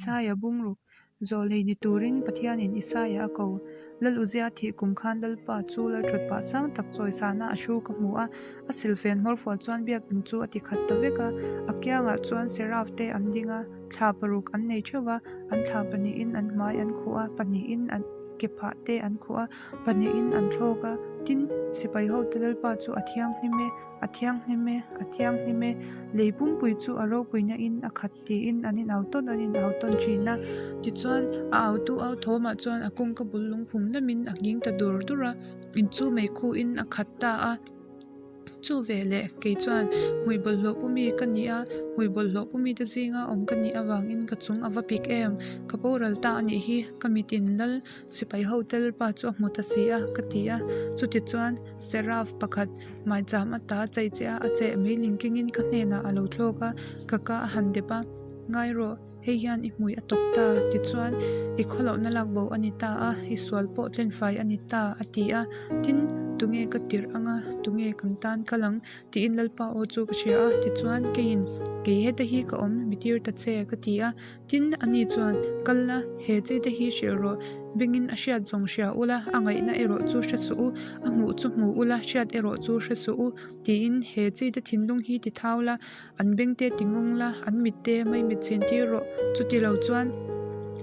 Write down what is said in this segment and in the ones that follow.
Isaia bungruk zawlei ni turin Pathianin Isaia a ko. Lal Uzia thih kum khan Lalpa chu lalthut pah sang tak chawisana a hru ka hmu a, a silfen hmawrfual chuan biakinn chu a ti khat ta vek a. A kiangah chuan Seraf te an ding a, thla paruk an nei theuh va, an thla pahnihin an hmai an khuh a, pahnihin an ke phah te an khuh a, pahnihin an thlawk a. Tin, sipai hote Lalpa chu a thianghlim e. A thianghlim e, a thianghlim e, lei pumpui chu a ropuina in a khat tiin an inau tawn an inau tawn thin a. Tichuan, a autu au thawmah chuan a kawngka bul lungphum lamin a nghing ta dur dur a, in chu meikhu in a khat ta a. Chu veleh kei chuan hmui bawlhhlawh pu mi ka ni a, hmui bawlhhlawh pu mite zinga awm ka nih avangin ka chung a va pik em, ka boral ta a nih hi, ka mitin lal sipai hote lalpa chu a hmu ta si a, ka ti a. Chutichuan, Seraf pakhat Maicham ata chaih che a, a cheh mai ling kengin ka hnenah a lo thlawk a, ka ka a han dep a, Ngai rawh, hei hian i hmui a tawp ta, tichuan i khawlohna lak bo a ni ta a, i sual pawh tlenfai a ni ta, a ti a. Tin, tunge ka tirh ang a, tunge kan tan kal ang? tiin Lalpa aw chu ka hria a, tichuan keiin, Kei heta hi ka awm, mi tir ta che, ka ti a. Tin, ani chuan, Kal la, he chite hi hrilh rawh, bengin a hriat zawng hria ula, a ngaihna erawh chu hre suh u, a hmuh chu hmu ula, hriat erawh chu hre suh u, tiin he chite thinlung hi ti thau la, an bengte ti ngawng la, an mitte maimit chin tir rawh. Chuti lo chuan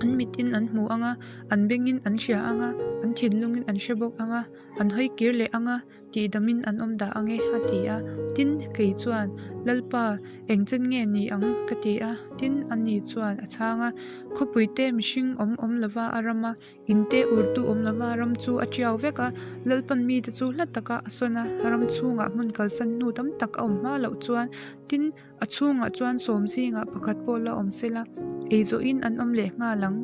an mitin an hmu ang a, an bengin an hria ang a, an thinlungin an hre bawk ang a, an hawi kir leh ang a. Tihdamin an awm dah ang e, a ti a. Tin, kei chuan, Lalpa, eng chen nge ni ang? ka ti a. Tin, ani chuan a chhang a, Khawpuite mihring awm awm lova a ram a, inte urtu awm lova ram chu a tiau vek a. Lalpan mite chu hla taka a sawn a, ram chhungah hmun kalsan hnu tam tak a awm hma loh chuan, tin, a chhungah chuan sawm zingah pakhat pawh la awm sela, ei zawhin an awm leh nghal ang.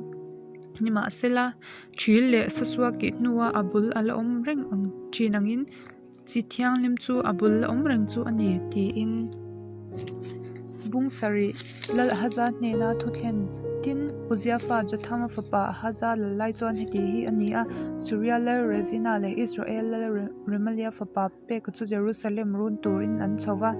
Nimahsela, thil leh sasua kih hnua a bul a la awm reng ang thin angin chi thianghlim chu a bul la awm reng chu a ni tiin bung sarih Lal Ahaza hnena thu thlen tin Uzia fa Jothama fapa Ahaza lal lai chuan heti hi a ni a, Suria lal Rezina leh Israel lal Remalia fapa Peka chu Jerusalem run turin an chho va,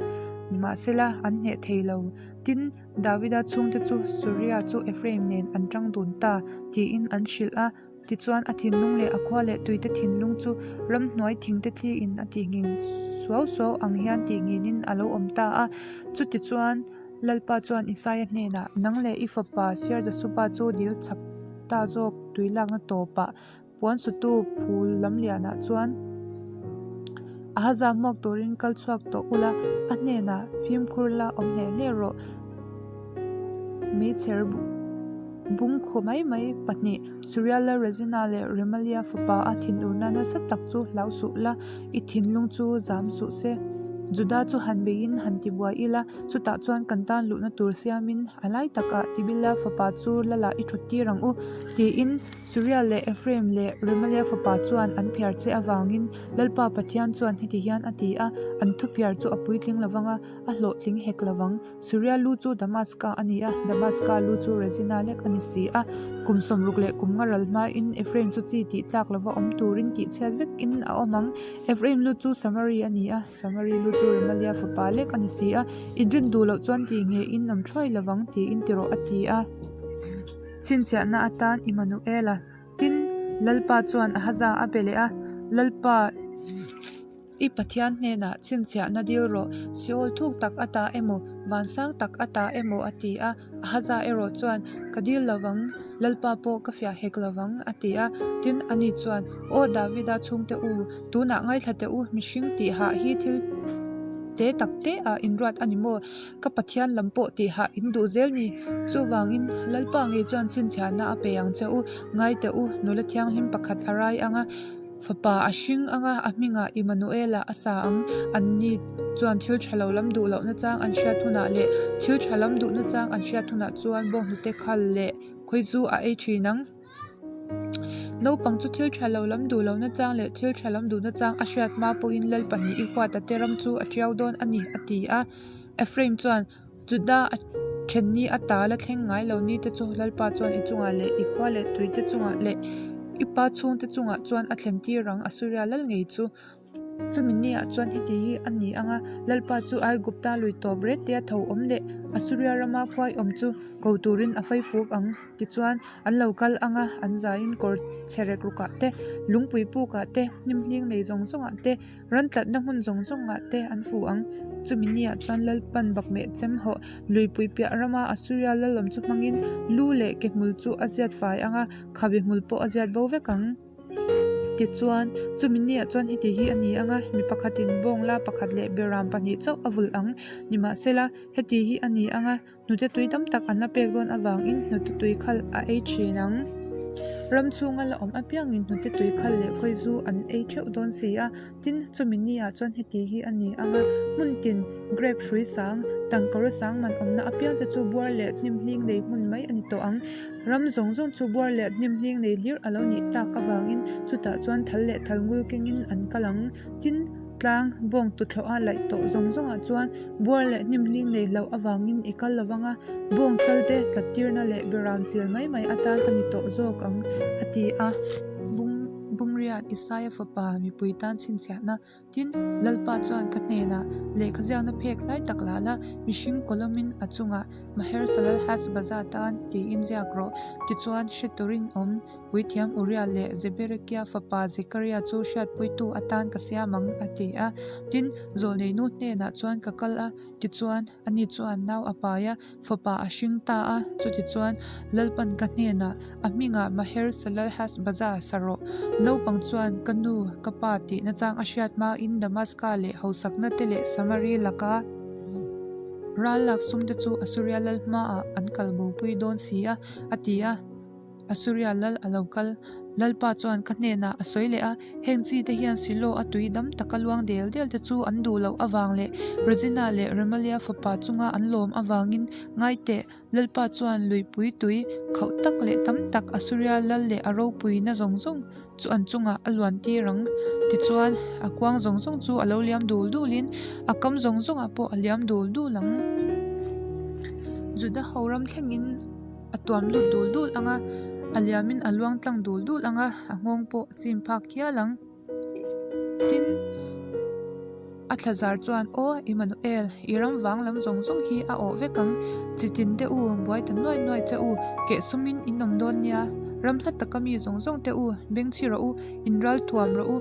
nimahsela an hneh thei lo. Tin, Davida chhungte chu Suria chu Ephraim nen an tang dun ta, tiin an hrilh a. Tichuan, a thinlung leh a khua leh tuite thinlung chu ramhnuai thingte thliin a tihnghing suau suau ang hian tihnghinin a lo awm ta a. Chutichuan, Lalpa chuan Isaia hnenah, Nang leh i fapa Siarjasuba chu dil chak ta zawk tui lakna tawpah Puan sutu phul lam lianah chuan Ahaza hmuak turin kal chhuak tawh ula, a hnenah fimkhur la awm hle hle rawh. Meichher bung khaw mai mai pahnih, Suriala Rezina leh Remalia fapa a thinurna nasa tak chu hlau suh la, i thinlung chu zam suh se. Juda chu han beiin han tibuai ila, chutah chuan kan tan luhna tur siamin a lai takah Tibila fapa chu lalah i thut tir ang u, tiin Suria leh Ephraim leh Remalia fapa chuan an phiar che avangin Lalpa Pathian chuan heti hian a ti a, An thuphiar chu a puitling lovang a, a hlawhtling hek lovang. Suria lu chu Damaska a ni a, Damaska lu chu Rezina lek a ni si a. Kum sawmruk leh kum nga ral hmain Ephraim chu chi tih tlak lova awm turin tihchhiat vekin a awm ang. Ephraim lu chu Samari a ni a, Samari lu chu Remalia fapa lek a ni si a. Inrin duh loh chuan tih nge in awm thuai lovang tiin ti rawh a ti a. Chhinchhiahna atan Immanuela, tin, Lalpa chuan Ahaza a be leh a, Lalpa, i Pathian hnenah chhinchhiahna dil rawh, Seol thuk tak ata emaw, vansang tak ata emaw a ti a. Ahaza erawh chuan, Ka dil lovang, Lalpa pawh ka fiah hek lovang, a ti a. Tin, ani chuan, Aw Davida chhungte u, tunah ngaithla teh u, mihring tihah hi thil te tak te ah inruat a ni maw? Ka Pathian lam pawh tihah in duh zel ni. Chuvangin, Lalpa ngei chuan chhinchhiahna a pe ang che u. Ngai teh u, nula thianghlim pakhat a rai ang a, fapa a hring ang a, a hmingah Immanuela a sa ang. Anni chuan thil tha lo lam duh lohna chang an hriat hunah leh thil tha lam duhna chang an hriat hunah chuan bawnghnute khal leh khawi chu a ei thin ang. Naupang chu thil tha lo lam duh lohna chang leh thil tha lam duhna chang a hriat hma pawhin lal pahnih i huat a te ram chu a tiau dawn a ni, a ti a. Ephraim chuan, Juda a then ni ata la thleng ngai lo ni te chu Lalpa chuan i chungah leh i khua leh tui te chungah leh i pa chhungte chungah chuan a thlen tir ang, Asuria lal ngei chu. Chumi niah chuan heti hi a ni ang a, Lalpa chu Aigupta lui tawp ret tia tho awm leh Asuria rama khuai awm chu ko turin a faifuk ang. Tichuan, an lo kal ang a, an zaiin kawr chhe rek rukah te, lungpui pukah te, hnim hling nei zawng zawngah te, ran tlatna hmun zawng zawngah te an fu ang. Chumi niah chuan Lalpan bakmeh chem hawh luipui piah rama Asuria lalawm chu hmangin lu leh ke hmul chu a ziat fai ang a, khabe hmul pawh a ziat bo vek ang. Tichuan, chumi niah chuan heti hi a ni ang a, mi pakhatin bawngla pakhat leh beram pahnih chauh a vulh ang. Nimahsela, heti hi a ni ang a, hnute tui tam tak an la pek dawn avangin hnute tui khal a ei thin ang. Ram chhunga la awm apiangin hnute tui khal leh khawi zu an ei theuh dawn si a. Tin, chumi niah chuan heti hi a ni ang a, hmun tin grape hrui sang, tangkawra sang man awmna apiangte chu buar leh hnim hling nei hmun mai a ni tawh ang. Ram zawng zawng chu buar leh hnim hling nei hlir a lo nih tak avangin chutah chuan thal leh thal ngul kengin an kal ang. Tin, tlang bawng tuthlawha laih tawh zawng zawngah chuan buar leh hnim hling nei hlauh avangin i kal lovang a, bawng chal te tlat tirna leh beram chil mai mai atan a ni tawh zawk ang, a ti a. Bungriat Isaia fapa mipui tan chhinchhiahna Tin, Lalpa chuan ka hnenah, Lehkha ziakna phek hlai tak la la, mihring kawlawmin a chungah Maher-salal-hash-baza tan tiin ziak rawh. Tichuan, hre turin awm, Puithiam Uriah leh Zeberekia fapa Zekaria chu hriatpuitu atan ka siam ang, a ti a. Tin, zawlneinu hnenah chuan ka kal a, tichuan, ani chuan nau a pai a, Fapa a hring ta a, chutichuan Lalpan ka hnenah, A hmingah Maher-salal-hash-baza sa rawh. Naupang chuan, Ka nu, ka pa tih nachang a hriat hmain Damaska leh hausakna te leh Samari laka ral lak sumte chu Asuria lal hmaah an kal bopui dawn si a, a ti a. Asuria lal a lo kal. Lalpa chuan ka hnenah a sawi leh a, Heng chi te hian Silo a tui dam taka luang del del te chu an duh loh avang leh Rezina leh Remalia fapa chunga an lawm avangin ngai teh. Lalpa chuan luipui tui khauh tak leh tam tak Asuria lal leh a ropuina zawng zawng chu an chungah a luan tir ang. Tichuan, a kuang zawng zawng chu a lo liam dul dulin a kam zawng zawngah pawh a liam dul dul ang. Juda ho ram thlengin. A tuam lut dul dul ang a, a liamin a luang tlang dul dul ang a, a nghawng pawh a chim phak hial ang. Tin, a thla zar chuan, Aw Immanuel, i ram vang lam zawng zawng hi a awh vek ang. Chi tin te u, buai ta nuai nuai che u, keh sumin in awm dawn nia. Ram hla taka mi zawng zawng te u, bengchhi rawh u, in ral thuam rawh u,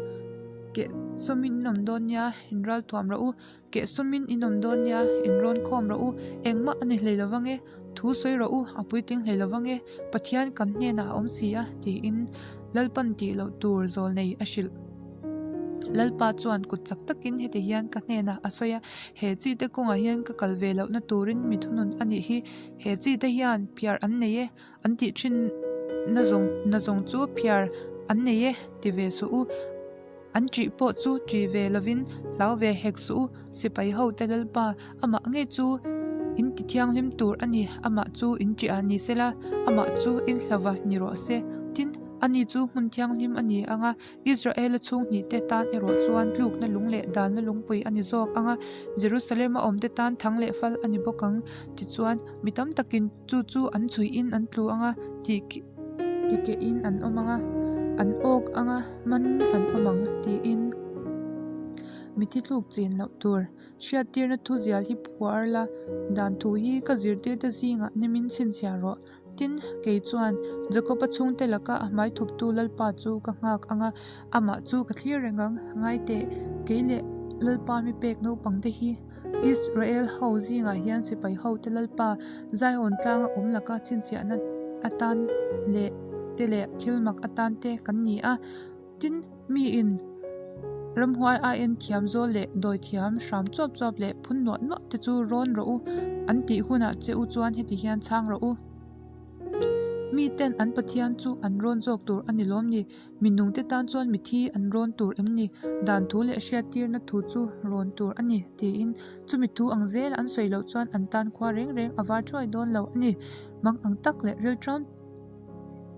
keh sumin in awm dawn nia, in ral thuam rawh u. Keh sumin in awm dawn nia, in rawn khawm rawh u, engmah a ni hlei lo vang e, thu sawi rawh u, a puitling hlei lo vang e, Pathian kan hnenah a awm si a, tiin Lalpan tih loh tur zawl nei a hrilh. Lalpa chuan kut chak takin heti hian ka hnenah a sawi a, He chi te kawngah hian ka kal ve lohna turin mi thunun a nih hi, he chi te hian phiar an nei e, an tih thin na zawng na zawng chu phiar an nei e, ti ve suh u. An ṭih pawh chu ṭih ve lovin hlau ve hek suh u, sipai hote Lalpa, amah ngei chu in ti thianghlim tur a ni, amah chu in ṭih a ni sela, amah chu in hlauva ni rawh se. Tin, ani chu hmun thianghlim a ni ang a, Israela chhunghnihte tan erawh chuan tlukna lung leh dalna lungpui a ni zawk ang a, Jerusalema awmte tan thang leh fal a ni bawk ang. Tichuan, mi tam takin chu chu an chhuihin an tlu ang a, tih tikehin an awm ang a, an awk ang a, man an awm ang tiin mithi tluk chin loh tur. Hriattirna thu zial hi phuar la, dan thu hi ka zirtirte zingah nimin chhinchhiah rawh. Tin, kei chuan Jakob-a chhungte laka a hmai thuptu Lalpa chu ka nghak ang a, amah chu ka thlir reng ang. Ngai teh, kei leh Lalpa mi pek naupangte hi. Israel ho zingah hian sipai hote Lalpa Zion tlanga awm laka chhinchhiahna atan leh te leh thil mak atan te kan ni a. Tin, miin ramhuai aiin thiam zawl leh dawi thiam hram chuap chuap leh phun nuah nuah te chu rawn rawh u an tih hunah che u chuan heti hian chhang rawh u. Miten an Pathian chu an rawn zawk tur a ni lawm ni? Mi nungte tan chuan mithi an rawn tur em ni? Dan thu leh hriattirna thu chu rawn tur a ni, tiin chumi thu ang zela an sawi loh chuan an tan khua reng reng a var thuai dawn lo a ni. Mang ang tak leh rilṭam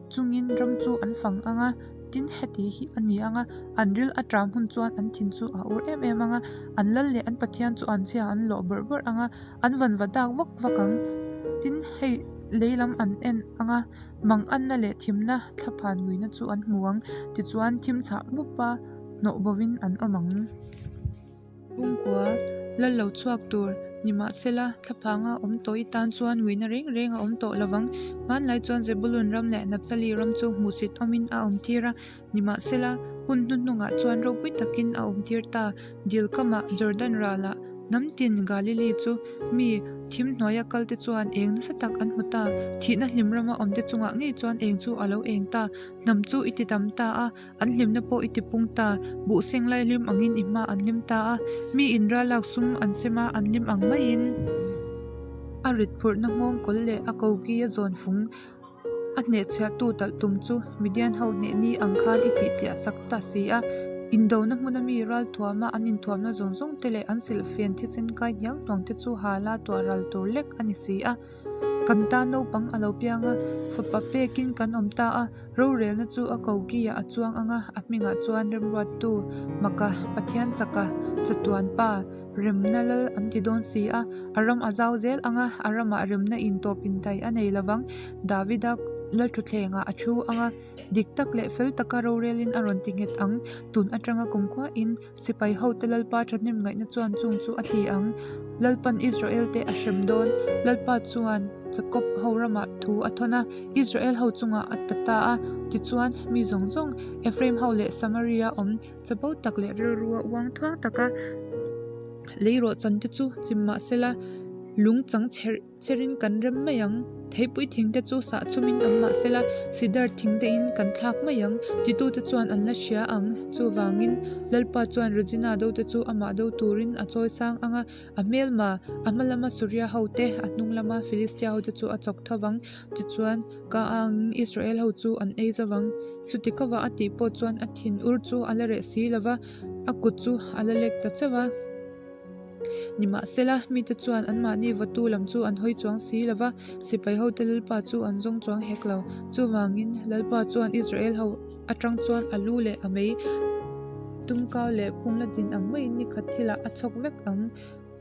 chungin ram chu an fang ang a, tin heti hi a ni ang a, an ril a ṭam hun chuan an thin chu a ur em em ang a, an lal leh an Pathian chu an chhia an lawh bawrh bawrh ang a, an vanva dak vak vak ang. Tin, hei lei lam an en ang a. Manganna leh thimna thlaphan nguina chu an hmu ang. Tichuan, thim chhah mup a. Hnawh bovin an awm ang. Chhungkua lal lo chhuak tur nimahsela thlaphanga awm tawh i tan chuan nguina reng reng a awm tawh lovang. Hmanlai chuan Zebulun ram leh Naphtali ram chu hmuhsit awmin a awm tir a, nimahsela hun hnuhnungah chuan ropui takin a awm tir ta. Dil kamah Jordan ralah hnam tin Galili chu mi thim hnuaia kalte chuan eng nasa tak an hmu ta. Thihna hlim rama awmte chungah ngei chuan eng chu a lo eng ta. Hnam chu i ti tam ta a. An hlimna pawh i tipung ta. Buh seng lai hlim angin i hma an hlim ta a, mi in ral lak sum an sem a, an hlim ang maiin. A rit phurhna nghawng kawl leh a koki a zawn fung a hnehchhiahtu talh tum chu Midian ho hneh ni ang khan i tih tliah sak ta si a. Indona hmuna mi ral thuama an inthuamna zawng zawng te leh an silhfen thisen kai hniang hnuang te chu hala tuah ral tur lek a ni si a. Kan tan naupang a lo piang a, fapa pekin kan awm ta a, rorelna chu a kokiah a chuang ang a, a hmingah chuan remruattu, Maka, Pathian chaka, chatuan pa, remna lal an ti dawn si a, a ram a zau zel ang a, a ramah remna intawp intai a nei lovang, Davida lalthutthlengah a thu ang a, dik tak leh fel taka rorelin a rawn ti nghet ang, tun atanga kumkhuain Sipai hote Lalpa thahnem ngaihna chuan chung chu a ti ang. Lalpan Israel te a hrem dawn. Lalpa chuan Jakob ho ramah thu a thawn a, Israel ho chungah a ta ta a. Tichuan, mi zawng zawng, Ephraim ho leh Samaria awm chapo tak leh rilrua uang thuang taka leirawh chan te chu chim mah sela, lung chang chherh Cherin kan rem mai ang. Theipui thing te chu sah chhumin awm mah sela, sidar thing te in kan thlak mai ang. Titute chuan an la hria ang. Chuvangin, Lalpa chuan Regina do te chu amah do turin a chawi sang ang a, a hmelma, a hma lama Suria ho te, a hnung lama Filistia ho te chu a chawk tho vang. Tichuan, ka angin Israel ho chu an ei zo vang. Chuti ka vah a tih pawh chuan a thin ur chu a la reh si lo va, a kut chu a la lek ta chauh a. Nimahsela, mite chuan anmahni vawtu lam chu an hawi chuang si lo va, sipai hote Lalpa chu an zawng chuang hek lo. Chuvangin, Lalpa chuan Israel ho atang chuan a lu leh a mei tumkau leh phung la din ang maiin ni khat thilah a chhawk vek ang.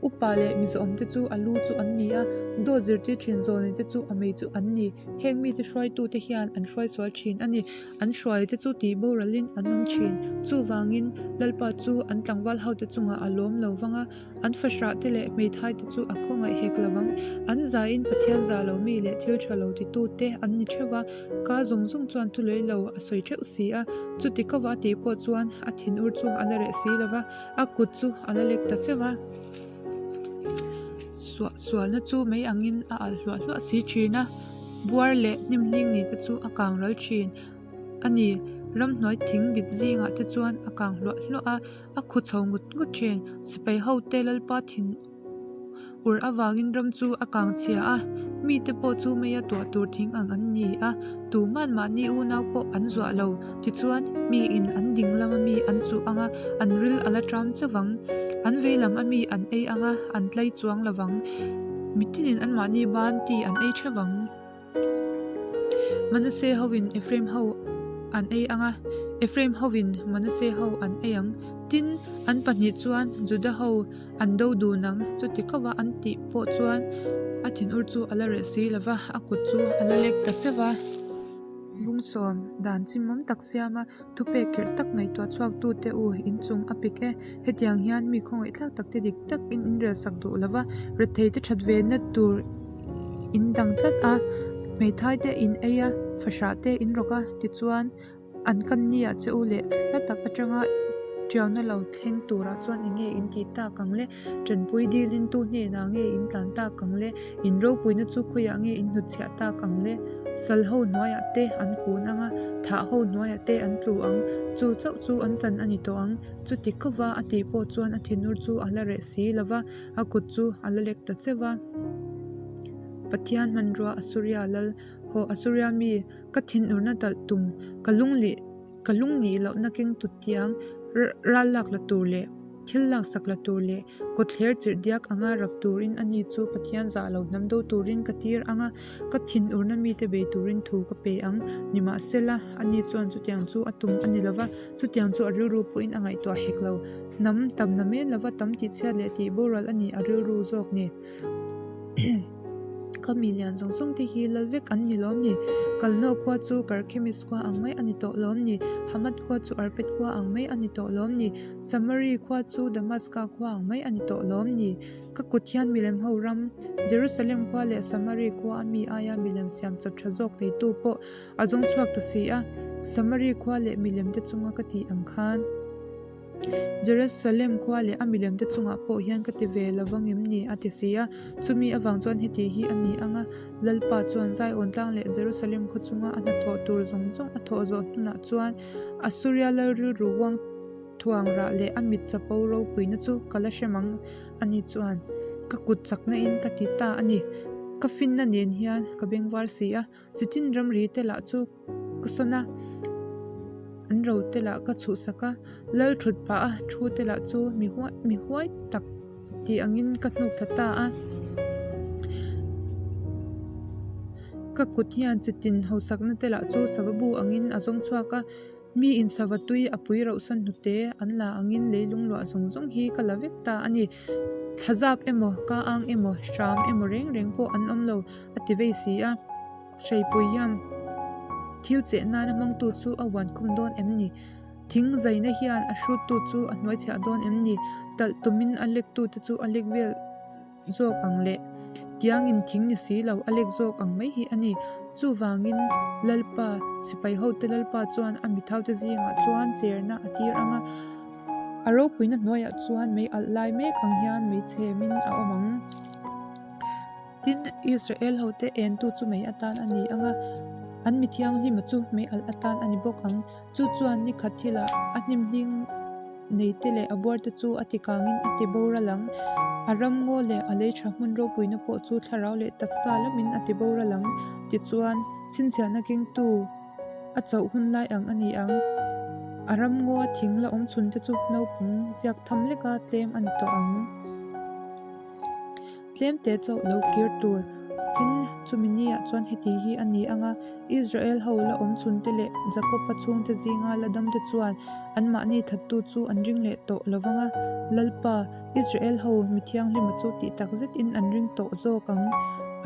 Upa leh mizoawmte chu a lu chu an ni a, dawt zirtir thin zawlnite chu a mei chu an ni. Heng mite hruaitute hian an hruai sual thin a ni. An hruaite chu tih boralin an awm thin. Chuvangin, Lalpa chu an tlangval hote chungah a lawm lo vang a, an fahrahte leh hmeithaite chu a khawngaih hek lo vang. An zain Pathian za lo mi leh thil tha lo titute an ni theuh va, ka zawng zawng chuan thulei lo a sawi theuh si a. Chuti ka va tih pawh chuan a thinur chu a la reh si lo va, a kut chu a la lek ta cheuh a. Suah sualna chu mei angin a alh hluah hluah si thin a. Buar leh hnimhling ni te chu a kang ral thin a ni. Ramhnuai thing bit zingah te chuan a kang hluah hluah a, a khu chho ngut ngut thin. Sipai ho te Lalpa thin ur avangin ram chu a kang chhia a, mite pawh chu meia tuah tur thing ang an ni a, tuman mahni unau pawh an zuah lo. Tichuan, miin an ding lama mi an chuh ang a, an ril a la ṭam chauh vang. An vei lam a mi an ei ang a, an tlai chuang lo vang. Mitinin anmahni ban ti an ei ṭheuh vang. Manase hoin Ephraim ho an ei ang a, Ephraim hoin Manase ho an ei ang. Tin, an pahnih chuan Juda ho an do dun ang. Chuti kova an tih pawh chuan a thinur chu a la reh si lo va, a kut chu a la lek ta cheuh va. Bungsawm, dan chimawm tak siama thupek kherh tak ngaihtuah chhuaktute u inchung a pik e. Hetiang hian mi khawngaihthlak takte dik takin in relsak duh lo va, retheite that ve na tur in dang tlat a, hmeithai te in ei a, fahrah te in rawk a, tichuan an kan nia che u leh hla tak atanga tiauna lo thleng turah chuan eng nge in tih tak ang le? Tanpui dilin tu hnenah nge in tlan tak ang le? In ropuina chu khawiah nge in hnutchhiah tak ang le? Sal ho hnuaiah te an kun ang a, thah ho hnuaiah te an tlu ang. Chu chauh chu an chan a ni tawh ang. Chuti kova a tih pawh chuan a thinur chu a la reh si lo va, a kut chu a la lek ta cheuh va. Pathian hmanrua Asuria lal, haw Asuria mi, ka thinurna talh tum, ka lunglih. Ka lung nih lohna keng tut tiang ral lak la tur leh thil laksak la tur leh kawtthler chirh diak anga rap turin ani chu Pathian zah lo hnam do turin ka tir ang a, ka thinurna mite bei turin thu ka pe ang. Nimahsela, ani chuan chutiang chu a tum a ni lova, chutiang chu a rilru pawhin a ngaihtuah hek lo. Hnam tam na men lova tam tihchhiat leh tih boral a nih a rilru zawk ni. Ka mi lian zawng zawng te hi lal vek an ni lawm ni? Kalno khua chu Karkhemis khua ang mai a ni tawh lawm ni? Hamath khua chu Arpad khua ang mai a ni tawh lawm ni? Samari khua chu Damaska khua ang mai a ni tawh lawm ni? Ka kut hian milem ho ram, Jerusalem khua leh Samari khua a mi aia milem siam chawp tha zawk neitu pawh a zawng chhuak ta si a, Samari khua leh milem te chunga ka tih ang khan. Jerusalem khua leh a milem te chungah pawh hian ka ti ve lo vang em ni? a ti si a. Chumi avang chuan heti hi a ni ang a, Lalpa chuan Zion tlang leh Jerusalem khaw chunga a hnathawh tur zawng zawng a thawh zawh hnunah chuan Assuria lal rilru uang thuang rah leh a mit chapo ropuina chu ka la hrem ang a ni chuan ka kut chakna in ka ti ta a ni. Ka finna nen hian ka bengvar si a, chitin ramri te lah chu ka sawn a, an ro te lah ka chhuhsak a, lal thut pah a thu te lah chu mi huai mi huai tak tih angin ka hnuk thla ta a. Ka kut hian chitin hausakna te lah chu sava bu angin a zawng chhuak a, mi in sava tui a pui rauh san hnute an la angin leilung luah zawng zawng hi ka la vek ta a ni. Thla zap emaw, ka ang emaw, hram emaw reng reng pawh an awm lo a ti vei si a. Hreipui hian thil cheh nana hmangtu chu a uan khum dawn em ni? Thing zaina hian a hruttu chu a hnuai chhiah dawn em ni? Talh tumin a lektute chu a lek vel zawk ang le. Tiangin thing ni si lo a lek zawk ang mai hi a ni. Chuvangin Lalpa, sipai hote Lalpa chuan a mithaute zingah chuan cherna a tir ang a, a ropuina hnuaiah chuan mei alh lai mek ang hian mei chhemin a awm ang. Tin, Israel hote entu chu mei atan a ni ang a, an mi thianghlima chu mei alh atan a ni bawk ang. Chu chuan ni khat thilah a hnimhling neite leh a buarte chu a tikangin a ti boral ang. A ram ngaw leh a lei tha hmun ropuina pawh chu thlarau leh taksa lamin a ti boral ang. Tichuan, chhinchhiahna kengtu a chauh hun lai ang a ni ang. A ram ngaw a thing la awm chhun te chu naupang ziak tham leka tlem a ni tawh ang. Tlem te chauh lo kir tur. Tin, chumi niah chuan heti hi a ni ang a, Israel ho la awm chhun te leh Jakob-a chhungte zinga la dam te chuan anmahni thattu chu an ring leh tawh lo vang a, Lalpa, Israel ho mi thianghlima chu tih tak zetin an ring tawh zawk ang.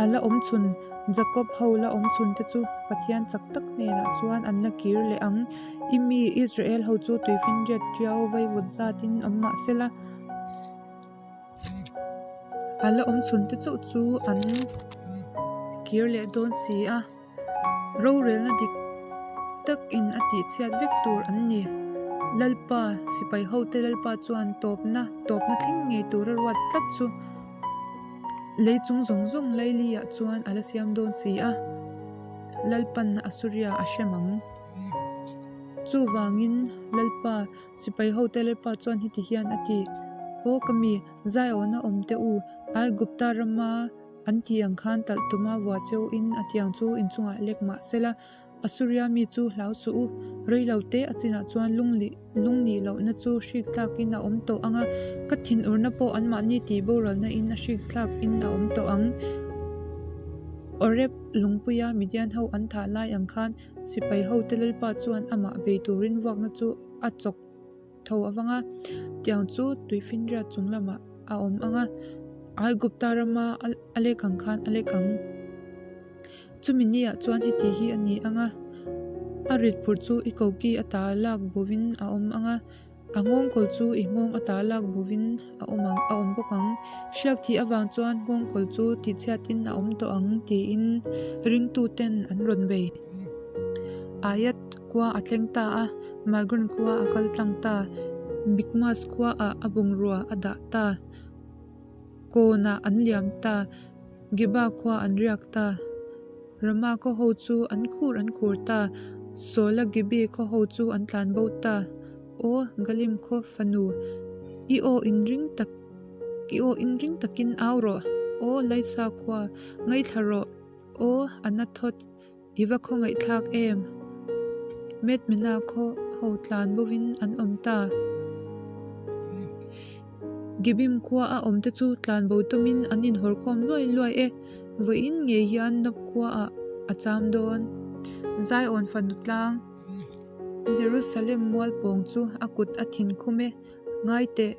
A la awm chhun, Jakob ho la awm chhun te chu Pathian chak tak hnenah chuan an la kir leh ang. I mi Israel ho chu tuifinriat tiau vaivut zatin awm mah sela. A la awm chhun te chauh chu an kir leh dawn si a, rorelna dik tak in a tih chhiat vek tur an ni. Lalpa, sipai ho te Lalpa chuan tawpna, tawpna thleng ngei tura ruat tlat chu lei chung zawng zawng laili ah chuan a la siam dawn si a, Lalpan Asuria a hrem ang. Chuvangin Lalpa, Sipai hote Lalpa chuan heti hian a ti, Aw ka mi, Zion-a awm teh u, Aigupta rama an tih ang khan talh tuma vua cheu in a tiang chu inchungah lek mah sela, Asuria mi chu hlau suh u, rei lo te a chinah chuan lung nih lohna chu hrik tlakin a awm tawh ang a, ka thinurna pawh anmahni tih boralna in a hrik tlakin a awm tawh ang. Oreb lungpuia Midian ho an thah lai ang khan sipai hote Lalpa chuan amah bei turin vuakna chu a chawk tho avang a, tiang chu tuifinriat chung lamah a awm ang a, Aigupta rama a lek ang khan a lek ang. Chumi niah chuan heti hi a ni ang a, a rit phurh chu i koki ata lak bovin a awm ang a, a nghawngkawl chu i nghawng ata lak bovin a awm ang a awm bawk ang. Hriak thih avang chuan nghawngkawl chu tihchhiatin a awm tawh ang tiin ringtuten an rawn bei. Ayat khua a thleng ta a, Magron khua a kal tlang ta, Mikmas khuaah a bungrua a dah ta, Kawnah an liam ta, Geba khua an riak ta, Rama khaw ho chu an khur an khur ta, Saula Gibe khaw ho chu an tlan bo ta. Aw Galim khaw fanu, i aw inring tak i aw inring takin au rawh, Aw Laisa khua, ngaithla rawh, Aw Anathot, I va khawngaihthlak em? Medmena khaw ho tlan bovin an awm ta. Gebim khua a awmte chu tlan bo tumin an inhawrkhawm luai luai e. Vawiin ngei hian Nob khuaah a cham dawn. Zion fanu tlang Jerusalem mual pawng chu a kut a thin khum e. Ngai teh.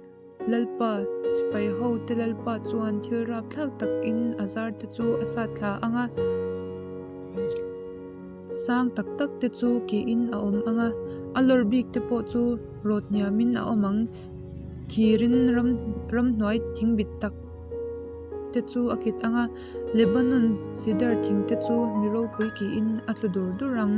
Lalpa, sipai hote Lalpa chuan thil rapthlak takin a zar te chu a sat thla ang a, sang tak tak te chu kihin a awm ang a, a lawr bik te pawh chu rawt hniamin a awm ang. Thirin ram ramhnuai thingbit tak te chu a kit ang a, Lebanon sidar thing te chu mi ropui kihin a tlu dur dur ang.